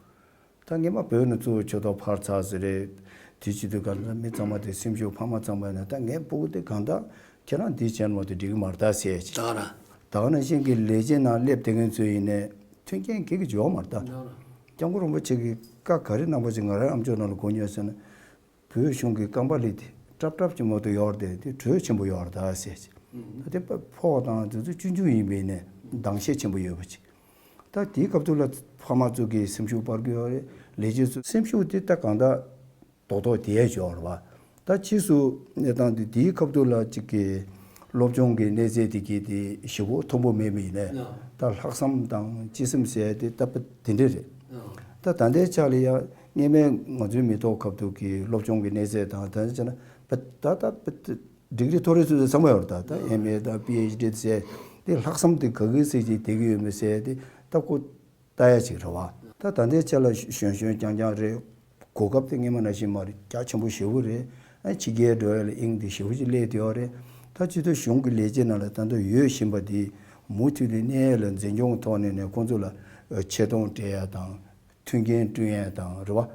ད་སྔས་མ་བོད་ནས་གཙོ་བོ་ཆོས་ཐོག་ཕར་ཚར་ཟེར་རེད། དེ་བྱེད་དུས་གང་ལྟར་མི་ཚང་མ་དེ་སེམས་ཤུགས་ཕ་མ་ཚང་མ་ཡིན་ན། ད་ངའི་སྤུ་གུ་དེ་གང་ལྟར་ཁྱེད་རང་འདི་བྱས་ན་མ་གཏོགས་འགྲིག་གི་མ་རེད་ད་ཟེར་ཅིག་ད་ག་རང་། ད་ག་ནང་བཞིན་གྱི་ལས་བྱེད་ནང་སླེབས་བསྡད་མཁན་ཚོ་ཡིན་ནའི་མཐུན་རྐྱེན་གེ་གི་འཇོག་མ་རེད་ད། སྐྱབས་མགོན་རིན་པོ་ཆེ་གིས་བཀའ་ག་རེ་གནང་པ་ཅིག་ང་རའི་ཨམ་ཅོག་ནང་ལ་གོ་མྱོང་ཟེར་ན། བོད་གཞུང་གི་རྐང་པ་ལས་དེ་སྲབ་སྲབ་ཅིག་མ་གཏོགས་ཡོད་རེད་དེ། དེ་འགྲོས་ཆེན་པོ་ཡོད་རེད་ད་ཟེར་ཅིག་ད་དེ་ཕོགས་དང་དེ་ཚོ་ཆུང་ཆུང་ཡིན་པས་ནས་འདང་ཤས་ཆེན་པོ་ཡོད་པ་ཅིག་ད་དེའི་སྐབས་དུས་ལ་ཕ་མ་ཚོ་གིས་སེམས་ཤུགས་སྤར་གི་ཡོད་རེད། ལས་བྱེད་ཚོ་སེམས་ཤུགས་དེ་ད་གང་ལྟར། རྡོག་རྡོག་དེ་ཡས་ཡོད་རེད་བ། ད་ཕྱིས་སུ་གནས་སྟངས་དེ་དེའི་ཁ་ཐུག་ལ་ཅིག་གི་སློབ་སྦྱོང་གི་གནས་ཚད་དེ་གི་དེ་ཞེ་པོ་མཐོན་པོ་མེད་པ་ཡིན་ནའི། ད་ལྷག་བསམ་དང་སྤྱི་སེམས་ཟེར་དེ་ད་དཔེ་དེ་འདྲས་རེད། ད་ད་ལྟའི་ཆ་ལ་ཡང་སྔས་མའི་ང་ཚོའི་མི་ཐོག་ཁ་ཐུག་གི་སློབ་སྦྱོང་གི་གནས་ཚད་དང་ད་ལྟའི་ཆ་ན་ད་ད་ད་ཌིག་རི་མཐོ་རིམ་ཚོ་ཚང་མ་ཡོད་རེད། ད་ད་ཨེམ་ཨེ་དང་པི་ཨེཆ་ཌི་ཟེར་དེ་ལྷག་བསམ་དེ་ག་གི་ཚད་ཅིག་བསྡད་ཀྱི་ཡོད་མེད་ཟེར་དེ་ད་ཁོ་ལྟ་ཡ་ཅིག་རེད་བ། ད་ད་ལྟའི་ཆ་ལ་གཞོན་གཞོན་རྐྱང་རྐྱང་རེད། གོ་སྐབས་དེ་སྔས་མ་ནང་བཞིན་མ་རེད། རྒྱ་ཆེན་པོ་ཞེ་པོ་རེད། ཨ་ཕྱི་རྒྱལ་འགྲོ་ཡ་ལ་དབྱིངས་དེ་ཞེ་པོ་ཅིག་སླེབས་བསྡད་ཡོད་རེད། ད་སྤྱི་ཚོགས་གཞུང་གི་ལས་བྱེད་ནང་ལ་ད་ལྟ་ཡོད་བཞིན་པ་དེ་མུ་མཐུད་དེ་གནས་ཡ་ལ་འཛིན་སྐྱོང་གི་ཐོག་ནས་ནས་ཁོང་ཚོ་ལ་ཆེ་མཐོང་སྤྲད་ཡ་དང་མཐུན་རྐྱེན་བསྐྲུན་ཡ་དང་རེད་བ།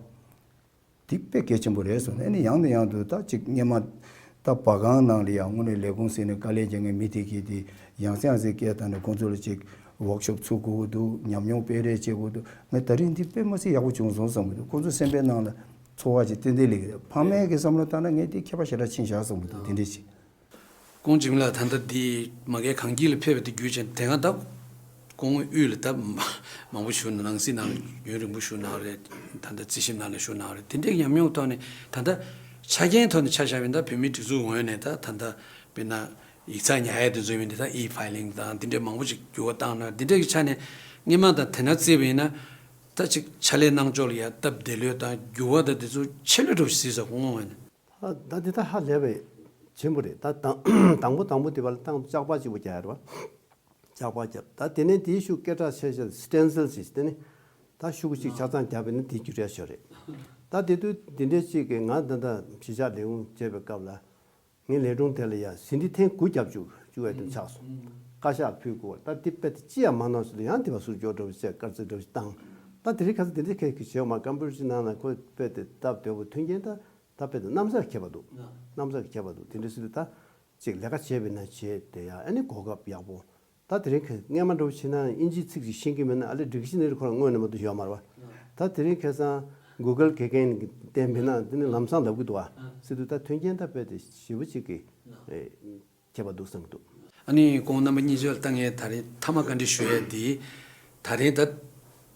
དེ་དཔེ་གལ་ཆེན་པོ་རེད་བསམ་ནས། ཨ་ནི་ཡང་ནས་ཡང་དུ་ད་ཅིག་སྔས་མ་ད་བ་གང་ནང་ལ་ཡང་དངོས་གནས་ལས་ཁུངས་ཟིན་ནས་དཀའ་ལས་རྒྱག་མཁན་མི་དེ་གིས་དེ་ཡང་སེ་ཡང་སེ་སྐད་བཏང་ནས་ཁོང་ཚོ་ལ་ཅིག་ཝོག་ཤོབ་ཚུགས་དགོས་འདུག་ཉམས་མྱོང་སྤེལ་རེས་བྱེད་དགོས་འདུག་ངས་ད་རིང་འདི་དཔེ་མ་སྲིད་ཡག་པོ་བྱུང་སོང་བསམ་གི་འདུག་ཁོང་ཚོ་སེམས་པའི་ནང་ལ་ཚོར་བ་ཅིག་ཏན་ཏན་སླེབས་ཀྱི་རེད། ཕ་མའི་གི་བསམ་བློ་བཏང་ན་ངས་འདི་ཁྱད་པར་ཞེ་དྲག་ཕྱིན་བཞག་བསམ་གི་འདུག་དེ་འདྲས་ཅིག་ཀོང་འཇིགས་མེད་ལགས། ད་ལྟ་འདི་མ་གི་གངས་སྐྱིད་ལ་ཕེབས་པ་དེ་བརྒྱུད་བྱས་དེ་སྔ་ད་ཀོང་དབུས་ལ་ད་མང་པོ་བཞུགས་ནང་སྲིད་ནང་ཡུན་རིང་པོ་བཞུགས་གནང་རེད། ད་ལྟ་རྩིས་ཞིབ་ནང་ལ་བཞུགས་གནང་རེད། དེ་འདྲའི་ཉམས་མྱོང་ཐོག་ནས་ད་ལྟ་ཆ་རྐྱེན་ཐོག་ནས་ཆ་བཞག་པ་ཡིན་ན་ད་བོད་མིའི་སྒྲིག་འཛུགས་ངོས་ནས་ད་ད་ལྟ་དཔེར་ན་ཡིག་ཚགས་ཉར་ཡ་དེ་ཚོ་ཡིན་དེ་ད་ཨི་ཕའི་ལིང་དང་དེ་འདྲའི་མང་པོ་ཞིག་འགྱུར་བ་བཏང་ན་དེ་འདྲའི་གི་ཆ་ནས་སྔོན་མ་དང་དེ་སྔ་བརྩིས་པ་ཡིན་ན་ད་ཅིག་ཕྱག་ལས་གནང་ཕྱོགས་ལ་ཡ་སྟབས་བདེ་ལོས་དང་འགྱུར་བ་དང་དེ་ཚོ་ཆེ་ལོས་འགྲོ་ཞིག་གཟིགས་ས་ཁོང་ངོས་ནས། ད་ད་དེ་ད་ཧ་ལས་པའི་ཆེན་པོ་རེད། ད་དང་དང་པོ་དང་པོ་དེ་བར་ལ་ཏང་ལྕགས་པར་གཅིག་པོ་རྒྱག་ཡ་རེད་བ། ལྕགས་པར་རྒྱབ། ད་དེ་ནས་དེའི་ཤུགས་སྐད་གྲགས་ཆེ་ཤོས་སི་ཊེན་སིལ་ཞིག་དེ་ནི་ད་ཤུགས་གཅིག་ཆ་ཚང་རྒྱབ་པས་ན་དེ་རྒྱུ་འབྲས་ཤོར་རེད། ད་དེ་དུས་དེ་འདྲའི་གཅིག་གི་ང་ད་ལྟ་གཞིས་ཆགས་ལས་ཁུངས་བྱེད་པའི་སྐབས་ལ་ངའི་ལས་སྒྲུང་དེ་ལ་ཡ་ཟིན་བྲིས་ཐེངས་དགུ་རྒྱབ་བཅུག་བཅུག་ཡ་དེ་ཆགས་སོང་། བཀའ་ཤག་ཕུལ་དགོས། ད་དེ་དཔེ་དེ་ཅི་ཡང་མ་གནང་ཟེར་དུས་ཡང་དེ་བ་ཟུར་འཇོག་འདྲ་བོ་བྱས་དཀར་རྩི་འདྲ་བོ་ཞིག་བཏང་། ད་དེ་རིང་ཁ་སང་དེ་འདྲའི་ཁྱད་ཀྱི་བྱེད་མ་ཀམ་པུ་ཊར་ཅིག་ནང་ལ་ཁོས་དཔེ་དེ་སྟབས་བདེ་བོ་མཐུན་རྐྱེན་ད། ད་དཔེ་དེ་གནམ་ས་ཁྱད་པར་འདུག་གནམ་ས་ཁྱད་པར་འདུག་དེ་འདྲ་སྲིད་དུ་ད་ཅིག་ལས་ཀ་བྱས་པ་ན་བྱས་དེ་ཡང་ཨ་ནི་གོ་སྐབས་ཡག་པོ། ད་དེ་རིང་ཁ་སྔས་མ་འདྲ་བོ་བྱས་ན་ཨིན་ཇིའི་ཚིག་ཅིག་ཤེས་ཀྱི་མེད་ན་ཨ་ལས་སྒྲིག་གཞི་ནི་ཁོ་རང་དངོས་གནས་མ་གཏོགས་ཡོད་མ་རེད་བ། ད་དེ་རིང་ཁ་སང་གུ་གལ་དགེ་རྒན་གྱིས་བསྟན་པས་ན་དེ་ནི་ལམ་སང་ལབ་ཀྱི་འདུག་བ། སྲིད་དུ་ད་མཐུན་རྐྱེན་ད་དཔེ་དེ་ཞེ་པོ་ཅིག་གི་ཁྱད་པར་འདུག་བསམ་གྱི་འདུག་ཨ་ནི་ཁོང་རྣམ་པ་གཉིས་ཆར་ལ་ད་ངས་ད་རེས་མཐའ་མ་བཀའ་འདྲི་ཞུ་ཡས་འདི། ད་རེས་ད་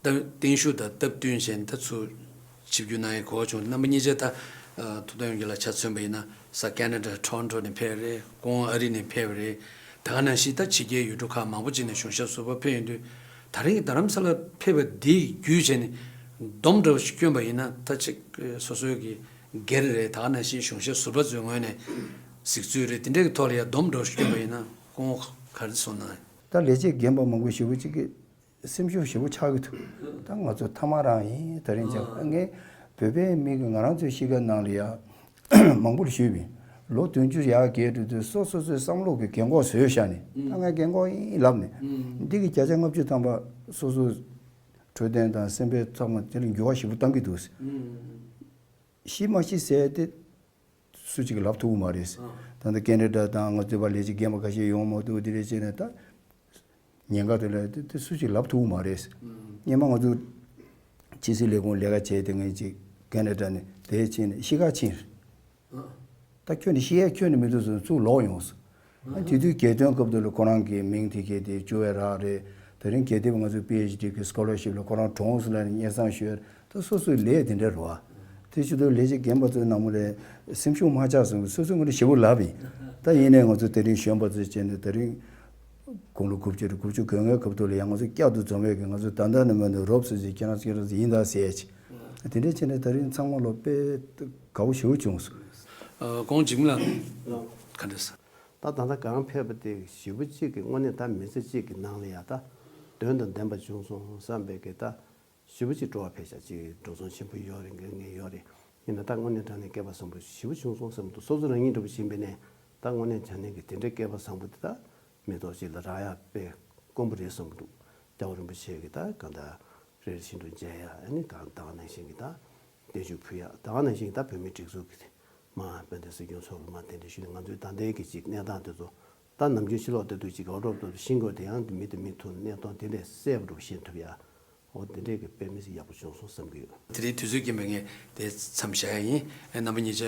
ད་བརྟན་བཞུགས་དང་སྟབས་བསྟུན་བྱས་ནས་ད་ཚུར་ཆིབས་བསྒྱུར་གནང་ཡས་གོ་བྱུང་། རྣམ་པ་གཉིས་ཆར་ད་ཐུབ་བསྟན་དབྱངས་སྐྱིད་ལགས་ཆ་མཚོན་པ་ཡིན་ན་ས་ཀེ་ན་ཌ་ཊོ་རོན་ཊོ་ནས་ཕེབས་རེད། ཁོང་ཨ་རི་ནས་ཕེབས་རེད། ད་ག་ནང་བཞིན་ད་ཕྱི་རྒྱལ་ཡུལ་གྲུ་ཁག་མང་པོ་ཅིག་ནས་གཞུང་ཞབས་ཟུར་པ་ཕེབས་ཡོང་དུས་ད་རེས་རྡ་རམ་ས་ལ་ཕེབས་པ་འདི་བརྒྱུད་བྱས་ནས་སྡོམ་འདྲ་བོ་ཞིག་བསྐྱོན་པ་ཡིན་ན་ད་ཅིག་སོ་སོའི་གི་སྒེར་རེད། ད་ག་ནང་བཞིན་གཞུང་ཞབས་ཟུར་པ་ཚོའི་ངོས་ནས་གཟིགས་ཚུལ་རེད། དེ་འདྲའི་གི་ཐོག་ལ་ཡང་སྡོམ་འདྲ་བོ་ཞིག་བསྐྱོན་པ་ཡིན་ན་ཁོང་ག་རེ་གསུངས་གནང་། ད་ལས་བྱེད་རྒན་པ་མང་པོ་ཞེ་པོ་ཅིག་གི་སེམས་ཤུགས་ཞེ་པོ་ཆག་གི་འདུག་ད་ང་ཚོ་ཐ་མག་རང་ཡིན། ད་རིང་ཅག་ངས་བོད་པའི་མི་གི་ང་རང་ཚོའི་གཤིས་ཀ་ནང་ལ་ཡང་མང་པོ་ལ་ཞུས་པ་ཡིན། ལོ་བདུན་ཅུ་ཡར་རྒལ་འགྲོ་དུས་སོ་སོ་སོའི་བསམ་བློ་གི་རྒན་གོག་བཟོས་བཞག་ནས་ད་ངས་རྒན་གོག་ཡིན་ལབ་ནས་འདི་གི་བརྒྱ་ཆ་ལྔ་བཅུ་ཐམ་པ་སོ་སོའི་འཕྲོད་བསྟེན་དང་སེམས་པའི་ཚང་མ་དེ་ལ་འགྱུར་བ་ཞེ་པོ་བཏང་གི་འདུག་ཤི་མ་ཤི་ཟེར་ཏེ། སུ་གཅིག་གིས་ལབ་ཐུབ་ཀྱི་མ་རེད། ད་ལྟ་ཁེ་ན་ཌ་དང་ང་ཚོའི་བར་ལས་བྱེད་རྒན་པ་ཁ་ཤས་ཡོང་མ་ཐུབ་དེ་རེད་བྱས་ནས་ད་ཉེན་ཁ་དེ་ལ་དེ་དེ་སུ་གཅིག་ལབ་ཐུབ་ཀྱི་མ་རེད། སྔོན་མ་ང་ཚོ་ཕྱི་སྲིད་ལས་ཁུངས་ལས་ཀ་བྱས་དེ་ངས་ཅིག་ཁེ་ན་ཌ་ནས་དེ་ཕྱིན་ནས་ཤི་ཁ་ཕྱིན། ད་ཁྱོད་ནི་ཤི་ཡས་ཁྱོད་ནི་མི་འདུག་ཟེར་ཚུར་ལོག་ཡོང་སོང་། དེ་དུས་རྒྱལ་སྟོན་སྐབས་དུ་ལ་ཁོ་རང་གི་མིང་དེ་གས་དེ་བཅུ་བའི་རག་རེད། དེ་རིང་རྒྱལ་དེབ་ང་ཚོའི་པི་ཨེཆ་ཌི་གི་སྐོ་ལར་ཤིབ་ལ་ཁོ་རང་གྲོངས་སོང་ལ་སྙན་སེང་ཞུས། ད་སོ་སོའི་ལས་དེ་འདྲ་རེད་བ། དེ་བྱེད་དུས་ལས་བྱེད་རྒན་པ་ཚོའི་ནང་མོ་ལས་སེམས་ཤུགས་མ་ཆག་སོང་། སོ་སོའི་ངོས་ནས་ཞེ་པོ་ལབ་ཡིན། ད་ཡིན་ནའི་ང་ཚོ་དེ་རིང་གཞོན་པ་ཚོས་བྱས་ནས་དེ་རིང་དགུང་ལོ་དགུ་བཅུ་རེ་དགུ་བཅུ་གོ་ལྔའི་སྐབས་དུ་ལ་ཡང་ང་ཚོ་བསྐྱར་དུ་འཛོམས་ཡས་ཀྱི་ང་ཚོ་ད་ལྟ་ནས་མ་ནས་རོབ་སོ་སོའི་ཁྱེད་རང་ཁྱེད་རང་ཚོ་ཡིན་ད་ཟེར་ཡས་ཅིག་དེ་འདྲའི་བྱས་ནས་དེ་རིང་ཚང་མ་ལོ་དཔེ་དགའ་བོ་ཞེ་པོ་བྱུང་སོང་། ཨ། ཁོང་འཇིགས་མེད་ལགས་ག་འདྲ་ཟེར། ད་ད་ལྟ་གང་ཕེབས་པ་དེ་ཞེ་པོ་གཅིག་གི་དངོས་གནས་ད་མི་ཚེ་གཅིག་གི་ནང་ལ་ཡ་ད་དོན་དང་ལྡན་པ་བྱུང་སོང་བསམ་པའི་གི་ད་ཞེ་པོ་གཅིག་སྤྲོ་བ་འཕེལ་ཤག་ཅིག་འགྲོ་སོང་ཆེན་པོ་ཡོད་རེད། འགན་ངེས་ཡོད་རེད། ཡིན་ན་ད་དངོས་གནས་དྲང་གནས་སྐལ་པ་བཟང་པོ་ཞེ་པོ་བྱུང་སོང་བསམ་འདུག་སོ་སོ་རང་ཉིད་འདྲ་པོ་ཞིག་ཡིན་པས་ནས་ད་དངོས་གནས་དྲང་གནས་ཀྱི་དེ་འདྲའི་སྐལ་པ་བཟང་པོ་དེ་ད་མི་ཐོག་ཅིག་ལ་རག་ཡ་དཔེ་དཀོན་པོ་རེད་བསམ་གི་འདུག་རྒྱལ་བ་རིན་པོ་ཆེ་གི་ད་གང་ལྟར་རེ་རེ་བཞིན་དུ་མཇལ་ཡ། ཨ་ནི་གང་ད་ག་ནང་བཞིན་གི་ད་བརྟན་བཞུགས་ཕུལ་ཡ། ད་ག་ནང་བཞིན་གི་ད་བོད་མིའི་སྒྲིག་འཛུགས་གི་མ་དཔལ་ལྡན་སྲིད་སྐྱོང་མཆོག་གི་མ་དེ་འདྲ་ཞུས་ནས་ང་ཚོའི་ད་ལྟའི་གི་ཅིག་གནས་སྟངས་དེ་ཚོ་ད་ནམ་རྒྱུན་ཕྱི་ལོགས་ལྟ་དུས་ཅིག་འོ་ཀྲོབ་ཏོ་ཤིང་སྐོར་དེ་ཡང་མི་དང་མི་ཐུག་གནས་སྟངས་དེ་འདྲས་གསལ་པོ་འདྲ་པོ་ཤེས་ཐུབ་ཡ། འོ་དེ་འདྲས་ཀྱི་དཔེ་མི་སྲིད་ཡག་པོ་བྱུང་སོང་བསམ་གི་ཡོད། དེ་རིང་དུས་ཚོད་རྐྱེན་པས་ངས་དེ་མཚམས་བཞག་ཡ་ཡིན། ཨེ་རྣམ་པ་གཉིས་ཆ་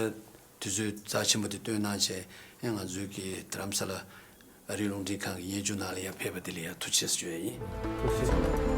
དུས་ཚོད་རྩ་ཆེན་པོ་དེ་བཏོན་གནང་བྱས་ཨེ་ང་ཚོའི་གི་རྡ་རམ་ས་ལ་ཨ་རིའི་རླུང་འཕྲིན་ཁང་གི་སྙན་ཞུ་ནང་ལ་ཡར་ཕེབས་པ་དེ་ལ་ཡར་ཐུགས་རྗེ་ཆེ་ཞུ་ཡ་ཡིན། ཐུགས་རྗེ་ཆེ།